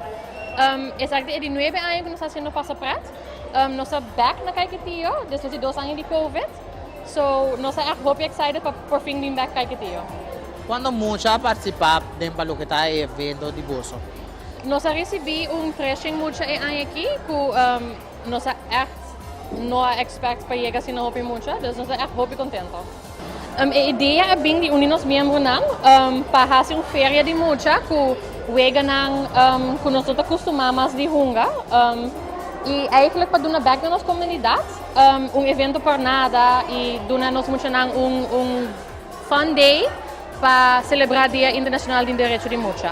Esaki ta e di nuebe aña ku nos ta hasiendo Pasa Pret. Nos ta back na Caiquetio despues di dos aña di Covid. So nos ta echt hopi excited pa por fin bin back Caiquetio. Cuanto mucha a participa den pa loke ta e evento di boso? Nos a ricibi un treshen mucha e aña aki cu nos a echt no a expect pa yega asina hopi mucha, dus nos ta echt hopi contento. E idea a bin di un di nos miembronan pa haci un feria di mucha cu weganan cu nos no ta custuma mas di hunga y eigenlijk pa duna bek na nos comunidad un evento por nada y duna nos muchanan un un fun day pa celebra Dia Internacional di Derecho di Mucha.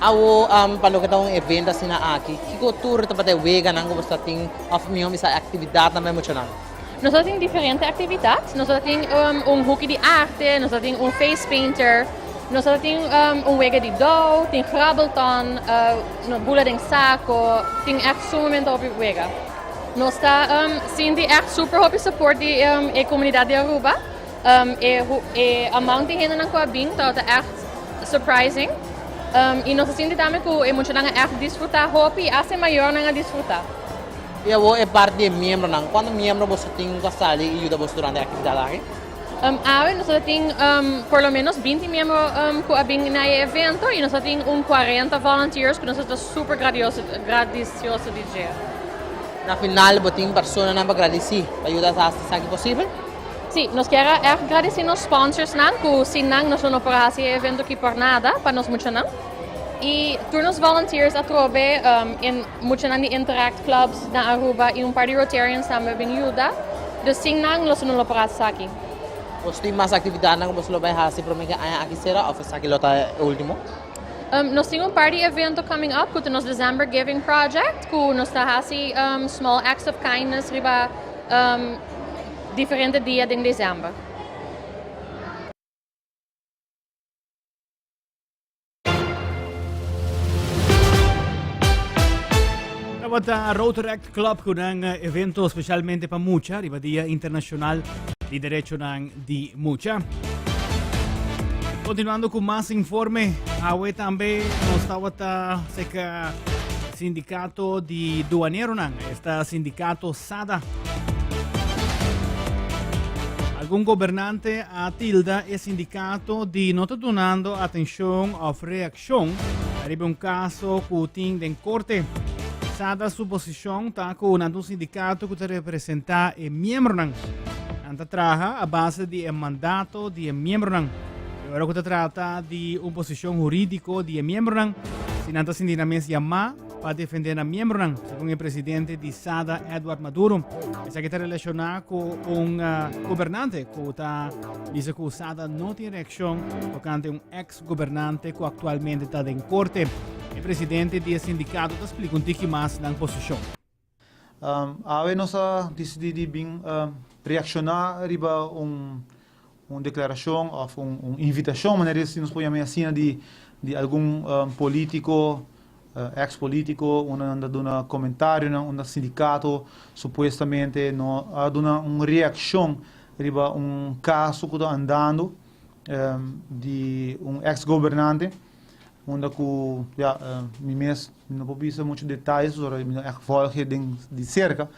Awo pa loke ta un evento asina aki, kico tur tabata e weganan cu bo ta tin of miho bisa e actividadnan pa e muchanan? Nos ta tin diferente actividad. Nos ta tin un hoekje di arte, nos ta tin un face painter, nos ta tin un wega di dou, tin grabbelton, bula den saco, tin echt sumamente hopi wega. Nos ta sinti echt super hopi support di e comunidad di Aruba. E amount di hendenan cu a bin tabata echt surprising. Y nos ta sinti tambe cu e muchanan a echt disfruta hopi y hasta e mayornan a disfruta. I awor e parti di e miembronan. Kuantu miembro boso tin ku a sali i yuda boso durante e aktividat aki? Awe nos ta tin por lo menos binti miembro ku a bin na e evento i nos ta tin un kuarenta volunteers ku nos ta super gradisioso di dje. Na final bo tin personanan pa gradisí pa yuda hasi esaki posibel? Sí, nos kier a ègt gradisí nos sponsorsnan ku sin nan nos lo no por a hasi e evento aki por nada pa nos muchanan. I tur nos volunteers atrobe en muchanan di Interact Clubs na Aruba i un par di Rotarians tambe a bin yuda. Dus sin nan nos no lo por hasi esaki. Boso tin mas actividadnan cu boso lo bay haci prome cu e aña aki cera of esaki lo ta e ultimo? Nos tin un par di evento coming up cu ta nos December Giving Project cu nos ta haci small acts of kindness riba diferente dia den december. Tabata Rotaract Club ku nan eh, evento specialmente pa mucha riba Dia Internacional di Derechonan di Mucha. Continuando ku mas informe, awe tambe nos tabata seka sindicato di duaneronan, esta sindicato SADA. Algun gobernante a tilda e sindicato di no ta dunando atencion of reaccion riba un caso cu tin den corte. Sada su posicion ta cu nan ta un sindicato cu ta representa e miembronan. Nan ta traha a base di e mandato di e miembronan. Y ora cu ta trata di un posicion huridico di e miembronan, si nan ta sinti nan mes yama, pa defende nan miembronan, segun e presidente di SADA Edward Maduro. Esaki ta relaciona cu un gobernante cu ta bisa cu SADA no tin reaccion tocante un ex gobernante cu actualmente ta den corte. E presidente di e sindicato ta splica un tiki mas nan posicion. Awe nos a disidí di bin reakshoná riba un un deklarashon òf un invitashon, manera si nos por yam'é asina, di di algun polítiko, eks polítiko, unda nan ta duna komentarionan, unda sindikato supuestamente no a duna un reakshon riba un kaso ku ta andando di un eks gobernante. Unda ku ya mi mes mi no por bisa muchu detayes pasobra mi no ègt vòlg e den di serka,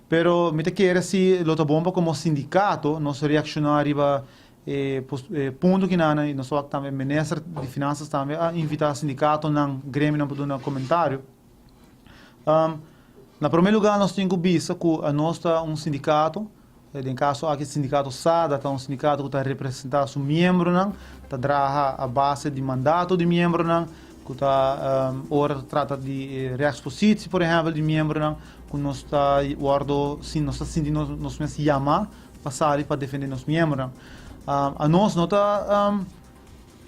pero mi ta kere si lo ta bon pa komo sindikato nos reakshoná riba e e punto kinan i nos wak tambe minister di finansas tambe a invitá sindikatonan, gremionan pa duna komentario. Na promé lugá nos tin ku bisa ku anos ta un sindikato. Den kaso aki sindikato SADA ta un sindikato ku ta representá su miembronan, ta draha a base di mandato di miembronan, ku ta ora ta trata di rechtspositie por ehèmpel di miembronan ku nos ta wòrdu nos ta sinti nos mes yamá pa sali pa defendé nos miembronan. Anos no ta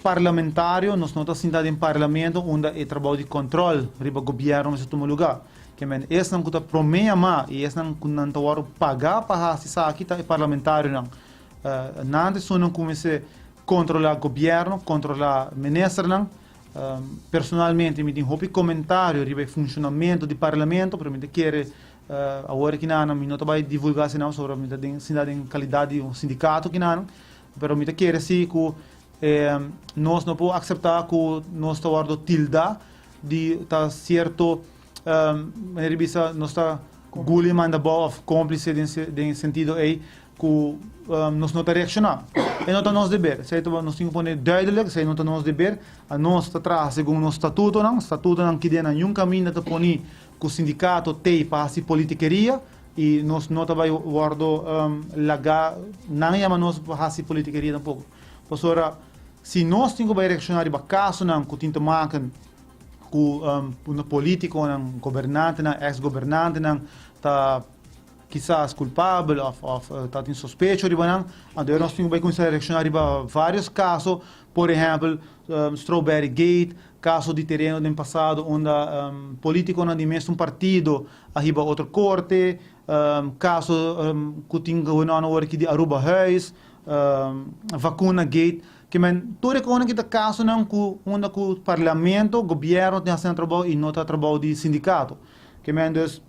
Parlamentario, nos no ta sinta den parlamento unda e trabou di control riba gobierno mester tuma lugar. Ke men esnan cu ta prome yama y esnan cu nan ta wordo paga pa haci esaki ta e parlamentarionan. Nan ta esunnan cu mester controla gobierno, controla ministernan. Personalmente mi tin hopi comentario riba e funcionamento di parlamento, pero mi ta kere awor kinan mi no ta bay divulga esnan pasobra mi ta sinta den calidad di un sindicato kinan. Pero mi ta kere si ku nos no por akseptá ku nos ta wòrdu tildá di ta sierto manera di bisa nos ta. guli manda abou òf kómplise den e sentido ei ku nos no ta reakshoná. E no ta nos deber. Esei ta nos tin ku pone duidelijk, esei no ta nos deber. Anos ta traha segun nos statutonan. Statutonan kidé na niun kaminda ta poni ku sindikato t'ei pa hasi politikeria i nos no ta bai wòrdu lagá nan yama nos pa hasi politikeria tampoko. Pasobra si nos tin ku bai reakshoná riba kasonan ku tin te maken ku politikonan, gobernantenan, eks gobernantenan ta kisas kulpabel òf òf ta tin sospecho riba nan, anto nos tin ku bai kuminsá reakshoná riba vários kaso, por ehèmpel Strawberry Gate, kaso di tereno den pasado unda politikonan di mesun partido a hiba otro korte, kaso ku tin gobernando awor aki di Arubahuis, Vacuna Gate. Ke men tur e konan ki ta kasonan ku unda ku parlamento, gobièrnu tin hasi nan trabou i no ta trabou di sindikato. Ke men dus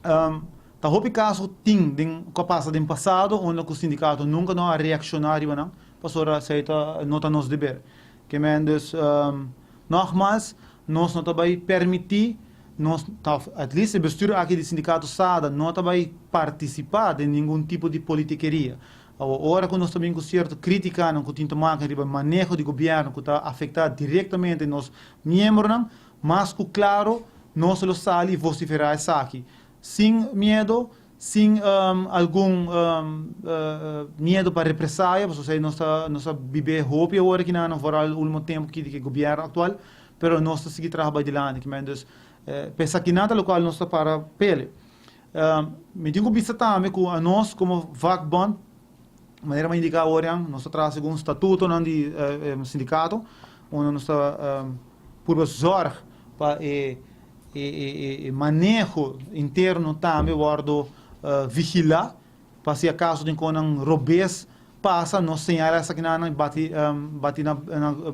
ta hopi kaso tin den ku a pasa den pasado unda ku sindikato nunka no a reakshoná riba nan pasobra esei ta no ta nos deber. Ke men dus nogmals nos no ta bai permití nos ta at least e bestuur aki di sindikato SADA no ta bai partisipá den ningun tipo di politikeria. Awor, ora ku nos ta bin ku sierto krítikanan ku tin ta maka riba maneho di gobièrnu ku ta afektá direktamente nos miembronan, mas ku klaro nos lo sali i vosiferá esaki, sin miedo, sin algun miedo pa represaya, pasobra esei nos ta nos a bib'é hopi awor aki nan, foral último tempu aki di e gobièrnu aktual, pero nos ta sigui traha bai dilanti. Dus, pa esakinan ta lokual nos ta para pele. Mi tin ku bisa tambe ku anos komo vakbond, manera mi a indiká awor, nos ta traha segun statutonan di sindikato, unda nos ta purba zòrg pa e maneho interno tambe wòrdu vigilá, pa si akaso tin konan robes pasa, nos señalá esakinan i bati bati na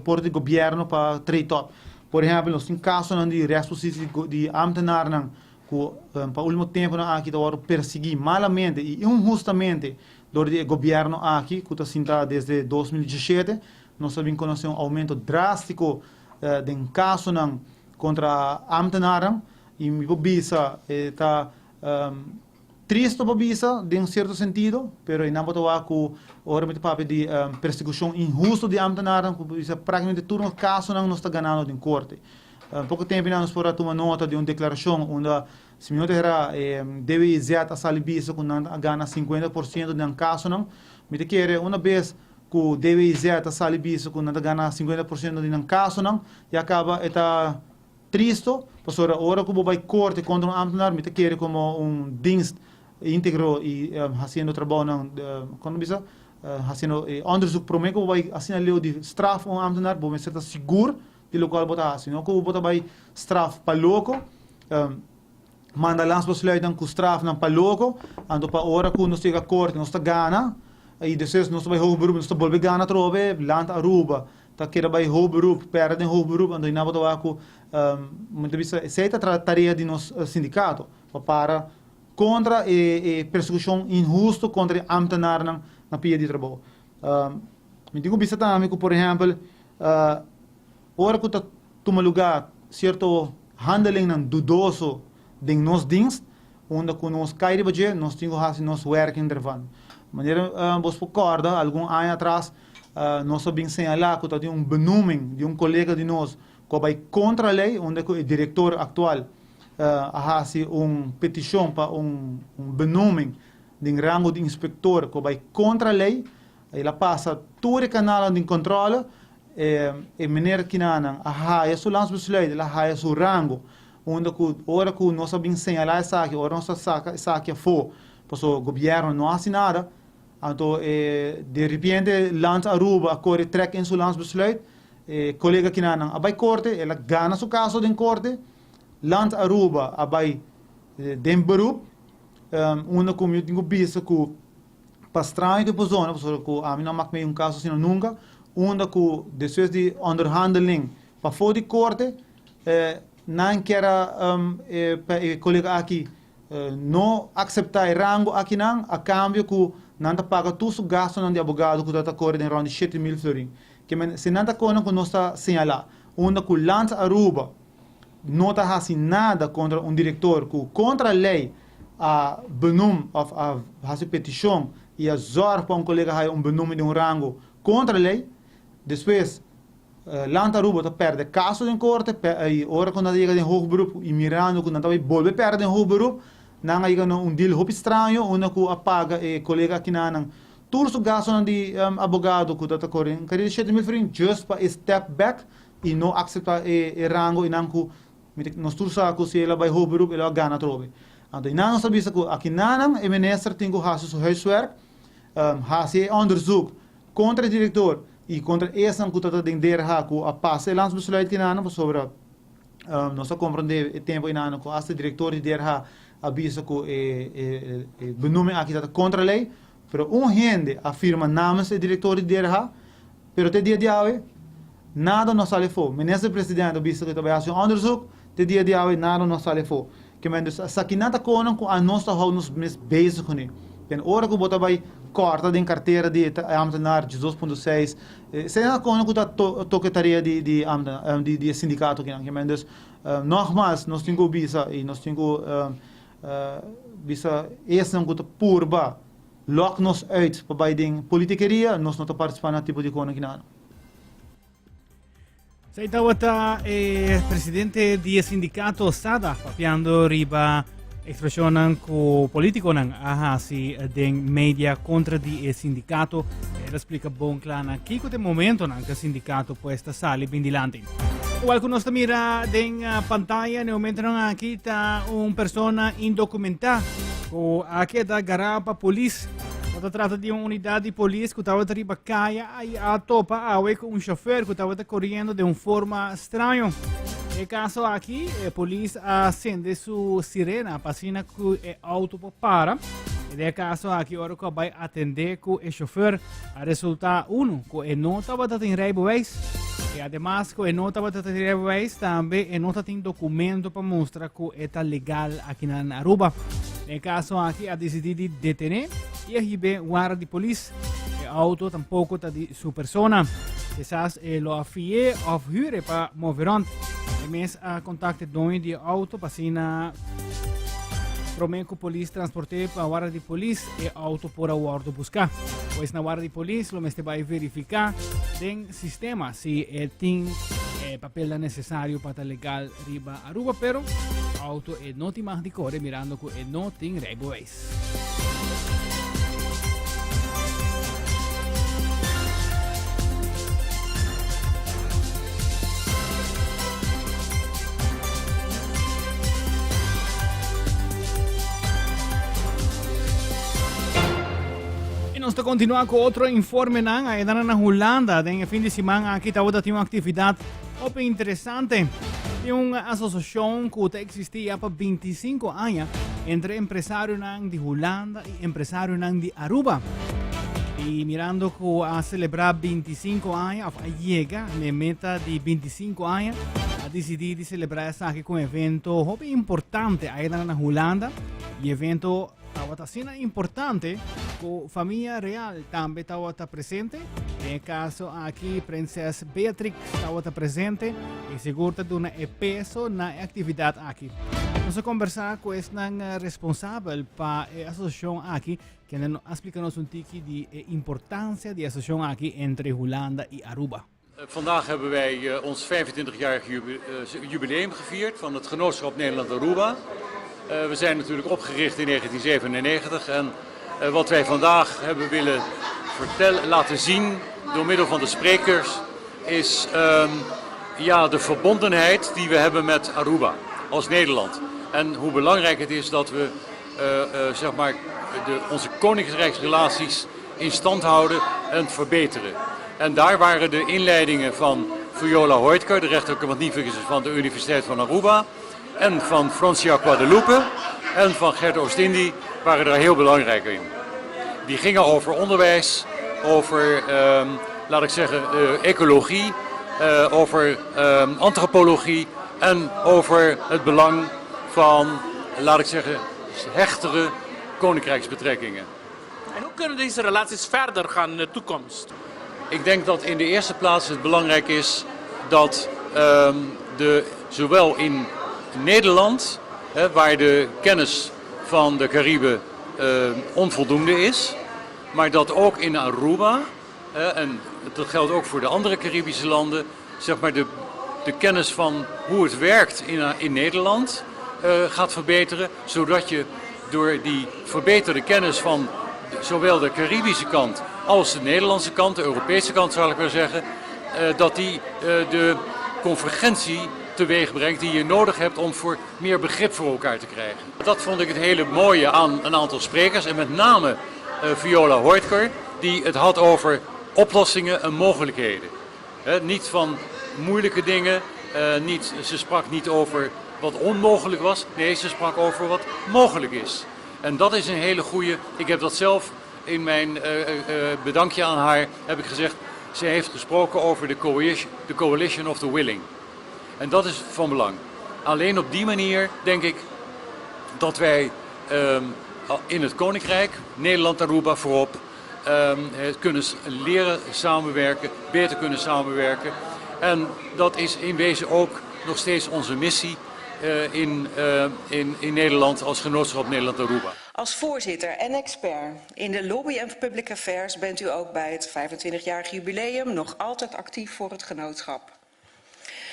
porta di gobièrnu pa trei tòp. Por ehèmpel, nos tin kasonan di rèstposisi di ámtenarnan ku pa ultimo tempunan aki ta wòrdu persiguí malamente i inhustamente dor di e gobièrnu aki ku ta sinta desde 2017. Nos a bin konosé un oumento drástiko den kasonan kontra ámtenarnan i mi por bisa e ta tristu pa bisa den un sierto sentido, pero einan bo ta wak ku ora mi ta papia di persekushon inhustu di ámtenarnan ku por bisa práktikamente tur nos kasonan nos ta ganando den korte. Poko tempu nan nos por a tuma nota di un deklarashon unda, si mi no ta erá, e DWIZ a sali bisa ku nan a gana 50% di nan kasonan. Mi ta kere una bes ku DWIZ a sali bisa ku nan ta gana 50% di nan kasonan, ya kaba e ta tristo, pasobra ora ku bo bai korte kontra un ámtenar, mi ta kere komo un dienst íntegro i hasiendo trabounan, kon ta bisa, hasiendo e onderzoek promé ku bo bai asina leu di straf un ámtenar, bo mester ta sigur Di lokual bo ta hasi. No ku bo ta bai straf pa loko, manda landsbesluitnan ku strafnan pa loko, anto pa ora ku nos yega korte nos ta gana, i despues nos ta bai hoger beroep nos ta bolbe gana atrobe, Land Aruba ta keda bai hoger beroep, pèrdè den hoger beroep, anto hina bo ta wak ku, mi ta bisa esei ta tarea di nos sindikato, pa para kontra e persekushon inhusto kontra e ámtenarnan na pia di trabou. Mi tin ku bisa tambe ku por ehèmpel Ora ku ta tuma lugá sierto handelingnan dudoso den nos dienst, unda ku nos kai riba dje, nos tin ku hasi nos werking dervan. Manera bos por kòrda, algun aña atras nos a bin señalá ku tabatin un benoeming di un kolega di nos ku a bai kontra lei, unda ku e direktor aktual a hasi un petishon pa un benoeming den rango di inspektor ku a bai kontra lei. El a pasa tur e kanalnan di kontrole, e meneer kinanan a haya su landsbesluit, el a haya su rango, unda ku ora ku nos a bin señalá esaki, ora nos a saka esaki afó, pasobra gobièrnu no a hasi nada, anto e de repente Land Aruba a kore trèk in su landsbesluit, e kolega kinanan a bai korte, el a gana su kaso den korte, Land Aruba a bai den beroep, unda ku mi tin ku bisa ku. Pa straño di persona, pasobra ku ami no a mak mei un kaso asina nunka, unda ku despues di onderhandeling pafó di korte, nan kier a pa e kolega aki no akseptá e rango akinan a kambio ku nan ta paga tur su gastunan di abogado ku ta ta kore den rònt di 7000 florin. Ke men si nan ta konan ku nos ta señalá, unda ku Land Aruba no ta hasi nada kontra un direktor ku kontra lei. a benoem of a hasi petishon i a zòrg pa un kolega haya un benoeming den un rango kontra lei. Despues Land Aruba ta pèrdè kaso den korte i ora ku nan ta yega den hoog beroep i mirando ku nan ta bai bolbe pèrdè den hoog beroep, nan a yega na un deal hopi straño unda ku a paga e kolega akinanan tur su gastonan di abogado ku ta ta kore un kariba di 7000 florin just pa e step back i no akseptá e rango i nan ku nos tur sa ku si el a bai hoog beroep el a gana atrobe. Anto i nan nos ta bisa ku akinanan e minister tin ku hasi su huiswerk, hasi e onderzoek kontra e direktor i kontra esnan ku ta ta den DRH ku a pasa e landsbesluit kinanan pasobra nos a komprondé e tempu enanan ku asta e direktor di DRH a bisa ku e benoeming aki ta ta kontra lei pero un hende a firma namens e direktor di DRH pero te dia di awe nada no a sali afó. Minister presidente a bisa ku e ta bai hasi un onderzoek te dia di awe nada no a sali afó. Ke men dus esaki nan ta konan ku anos ta hou nos mes bezig kuné. Den ora ku bo ta bai kòrta den kartera di e ambtenaar 12.6, esei nan ta konan ku ta toka e tarea di di ambtenaar di di e sindikato kinan. Ke men dus nògmals nos tin ku bisa i nos tin ku bisa esnan ku ta purba lòk nos uit pa bai den politikeria, nos no ta partisipá na tipo di konan kinan. Esei tabata e presidente di e sindicato SADA papiando riba expresionnan cu politiconan a hasi den media contra di e sindicato. El a splica bon cla na kiko te momentonan cu e sindicato pues ta sali bin dilanti. Igual cu nos ta mira den eh, pantalla, en e momentonan aki ta un persona indocumentá cu a keda gará pa polis. Ta trata di un unidad di polis cu tabata riba caya Ai a topa awe ku un chofer ku tabata koriendo den un forma straño. E kaso aki, e polis a sende su sirena pa asina ku e auto por para. E den e kaso aki ora ku a bai atende ku e chofer a resulta uno ku e no tabata tin rijbewijs. E ademas ku e no tabata tin rijbewijs tambe e no ta tin documento pa mustra ku e ta legal aki na Aruba. Den e kaso aki a disidi di detene i a hibe warda di polis. E auto tampoco ta di su persona. Quizás e lo a fié of hure pa move rond. E mes a contacte doño di e auto pa asina prome cu polis transporte pa warda di polis e auto por a wordo busca. Pues na warda di polis lo mester bay verifica den sistema si e tin e papelnan necesario pa ta legal riba Aruba pero auto e no tin mag di core mirando cu e no tin rijbewijs. Y nos ta continua cu otro informenan. Aynan na Hulanda den e fin di siman aki tabata tin un actividad hopi interesante. Tin un asociacion cu ta existi ya pa 25 aña entre empresarionan di Hulanda y empresarionan di Aruba. Y mirando cu a celebra 25 aña, of a yega na e meta di 25 aña, a dicidi di celebra esaki cu un evento hopi importante aynan na Hulanda. Y evento Tabata asina importante ku famia real tambe tabata presente. Den e kaso aki Prinses Beatrix tabata presente i sigur ta duna e peso na e aktividat aki. Nos a kombersá ku esnan responsabel pa e asosiashon aki, kende a splika nos un tiki di e importansia di e asosiashon aki entre Hulanda i Aruba. Vandaag hebben wij eh, ons 25-jarig eh, jubileum gevierd van het Genootschap Nederland-Aruba. Eh, we zijn natuurlijk opgericht in 1997 en wat wij vandaag hebben willen vertellen, laten zien door middel van de sprekers is ehm, ja, de verbondenheid die we hebben met Aruba als Nederland. En hoe belangrijk het is dat we zeg maar de, onze koninkrijksrelaties in stand houden en verbeteren. En daar waren de inleidingen van Viola Hoytker, de rechterlijke magnificus van de Universiteit van Aruba, en van Francia Guadalupe en van Gert Oostindie waren daar heel belangrijk in. Die gingen over onderwijs, over, ehm, laat ik zeggen, eh, ecologie, eh, over ehm, antropologie en over het belang van, laat ik zeggen, hechtere koninkrijksbetrekkingen. En hoe kunnen deze relaties verder gaan in de toekomst? Ik denk dat in de eerste plaats het belangrijk is dat ehm, de, zowel in Nederland, hè, waar de kennis van de Cariben onvoldoende is, maar dat ook in Aruba, en dat geldt ook voor de andere Caribische landen, zeg maar de, de kennis van hoe het werkt in, in Nederland gaat verbeteren, zodat je door die verbeterde kennis van zowel de Caribische kant als de Nederlandse kant, de Europese kant zal ik maar zeggen, dat die de convergentie teweeg brengt die je nodig hebt om voor meer begrip voor elkaar te krijgen. Dat vond ik het hele mooie aan een aantal sprekers en met name Viola Hoytker, die het had over oplossingen en mogelijkheden. niet van moeilijke dingen, niet, ze sprak niet over wat onmogelijk was, nee, ze sprak over wat mogelijk is. En dat is een hele goede. Ik heb dat zelf in mijn bedankje aan haar heb ik gezegd. Ze heeft gesproken over de coalition, de coalition of the willing. En dat is van belang. Alleen op die manier denk ik dat wij in het Koninkrijk, Nederland, Aruba voorop, kunnen leren samenwerken, beter kunnen samenwerken. En dat is in wezen ook nog steeds onze missie in, in, in Nederland als genootschap Nederland-Aruba. Als voorzitter en expert in de lobby en public affairs bent u ook bij het 25-jarig jubileum nog altijd actief voor het genootschap.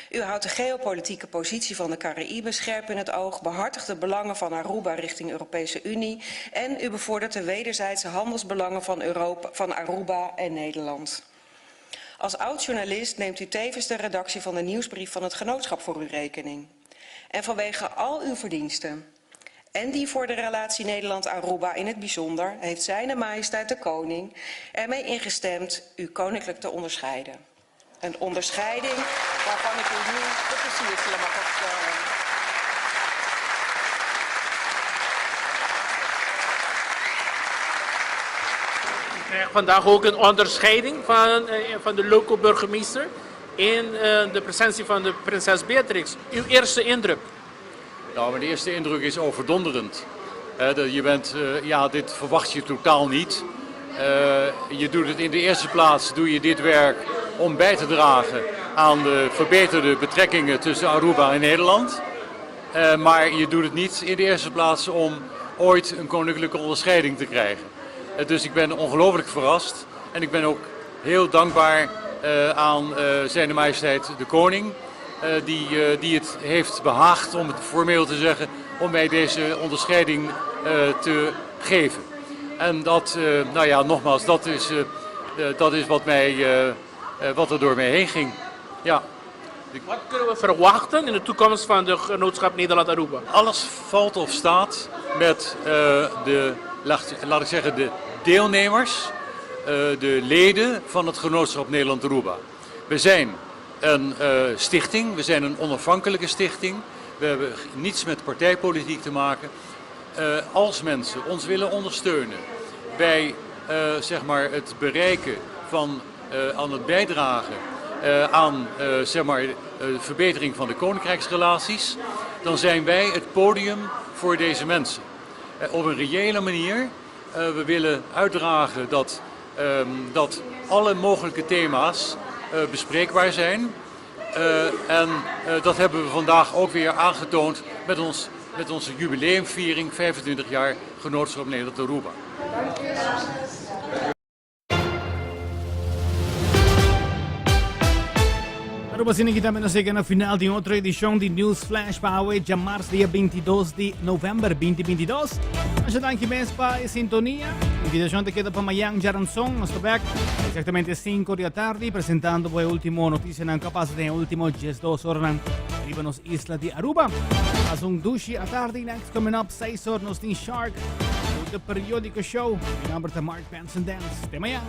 U houdt de geopolitieke positie van de Caraïben scherp in het oog, behartigt de belangen van Aruba richting Europese Unie en u bevordert de wederzijdse handelsbelangen van, Europa, van Aruba en Nederland. Als oud-journalist neemt u tevens de redactie van de nieuwsbrief van het genootschap voor uw rekening. En vanwege al uw verdiensten en die voor de relatie Nederland-Aruba in het bijzonder, heeft Zijne Majesteit de Koning ermee ingestemd u koninklijk te onderscheiden. Een onderscheiding waarvan ik u nu de versierselen mag opstellen. U krijgt vandaag ook een onderscheiding van, van de local burgemeester in de presentie van de prinses Beatrix. Uw eerste indruk? Nou, mijn eerste indruk is overdonderend. je bent, ja, dit verwacht je totaal niet. je doet het in de eerste plaats, doe je dit werk om bij te dragen aan de verbeterde betrekkingen tussen Aruba en Nederland. maar je doet het niet in de eerste plaats om ooit een koninklijke onderscheiding te krijgen. dus ik ben ongelooflijk verrast en ik ben ook heel dankbaar aan Zijne Majesteit de Koning die, die het heeft behaagd, om het formeel te zeggen, om mij deze onderscheiding te geven. En dat, nou ja, nogmaals, dat is, dat is wat, mij, wat er door mij heen ging. Ja. Wat kunnen we verwachten in de toekomst van de genootschap Nederland-Aruba? Alles valt of staat met de, laat, laat ik zeggen, de deelnemers, de leden van het genootschap Nederland-Aruba. We zijn een stichting, we zijn een onafhankelijke stichting. We hebben niets met partijpolitiek te maken. Als mensen ons willen ondersteunen bij zeg maar het bereiken van, aan het bijdragen aan zeg maar, de verbetering van de koninkrijksrelaties, dan zijn wij het podium voor deze mensen. Op een reële manier. we willen uitdragen dat, dat alle mogelijke thema's bespreekbaar zijn. en dat hebben we vandaag ook weer aangetoond met, ons, met onze jubileumviering 25 jaar Genootschap Nederland Aruba. Aruba asina aki tambe nos yega na final di otro edicion di News Flash pa awe djamars dia 22 di november 2022. Masha danki mes pa e sintonia. Invitacion ta keda pa mayan djaranson. Nos ta back exactamente 5 di atardi presentando bo e ultimo noticianan cu a pasa den e ultimo 12 oranan riba nos isla di Aruba. Pasa un dushi atardi. Next coming up 6 or nos tin Shark cu The Periodico Show. Mi nomber ta Mark Benson Dance. Te mayan.